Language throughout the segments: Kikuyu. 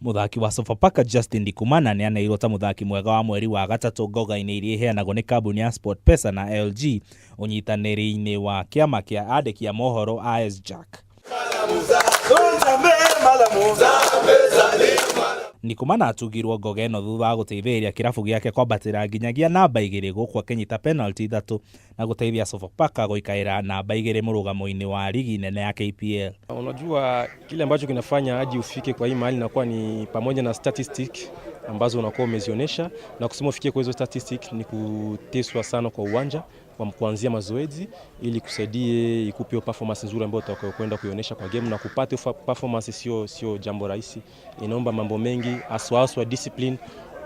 Mũthaki wa Sofapaka Justin Ndikumana nĩ aneirwo ta mũthaki mwega wa mweri wa gatatũ ngoga-inĩ iria iheanagwo nĩ kambuni ya SportPesa na LG ũnyitanĩri-inĩ wa kĩama kĩa andĩki a mohoro a SJAK. Ndikumana atugirwo ngoga ĩno thutha wa gũteithĩrĩria kĩrabu gĩake kwambatĩra nginyagia namba igĩrĩ gũkũ akĩnyita penalty ithatũ na gũteithia Sofapaka gũikarĩra namba igĩrĩ mũrũgamo-inĩ wa ligi nene ya KPL. Unajua kile ambacho kinafanya hadi ufike kwa hii mahali inakuwa ni pamoja na statistic ambazo unakuwa umezionyesha, na kusema ufikie kwa hizo statistic ni kuteswa sana kwa uwanja kwa kuanzia mazoezi ili kusaidie ikupe hiyo performance nzuri ambayo utakayokwenda kuionyesha kwa game, na kupata hiyo performance sio jambo rahisi, inaomba mambo mengi, haswa haswa discipline.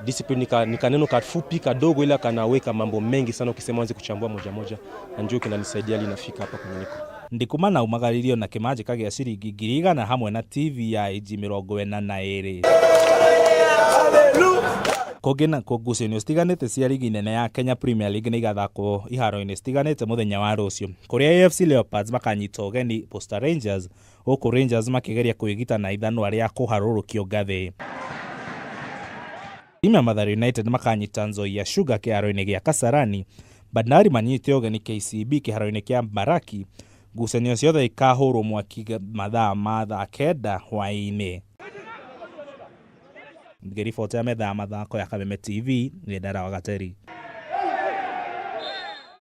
Discipline ni kaneno kafupi kadogo, ila kanaweka mambo mengi sana ukisema uanze kuchambua moja moja, na ndio kinanisaidia hadi nafika hapa kwenye niko. Ndikumana aumagaririo na kĩmanjĩka gĩa ciringi 100,000 hamwe na TV ya inji 42. Kũngĩ nakuo ngucanio citiganĩte cia ligi nene ya Kenya Premier League nĩ igathakwo iharo-inĩ citiganĩte mũthenya wa rũciũ kũrĩa AFC Leopards makanyita ũgeni Posta Rangers gũkũ Rangers makĩgeria kwĩgita na ithanwa rĩa kũharũrũkio ngathĩ. Timu ya Mathare United makanyita Nzoia Sugar kĩharo-inĩ gĩa Kasarani, Bandari manyite ũgeni KCB kĩharo-inĩ kĩa Mbaraki. Ngucanio ciothe ikahũrwo mwaki mathaa ma thaa 9 hwaĩ-inĩ. Ngĩribotera metha ya mathako ya Kameme TV, nĩ Ndara wa Gateri.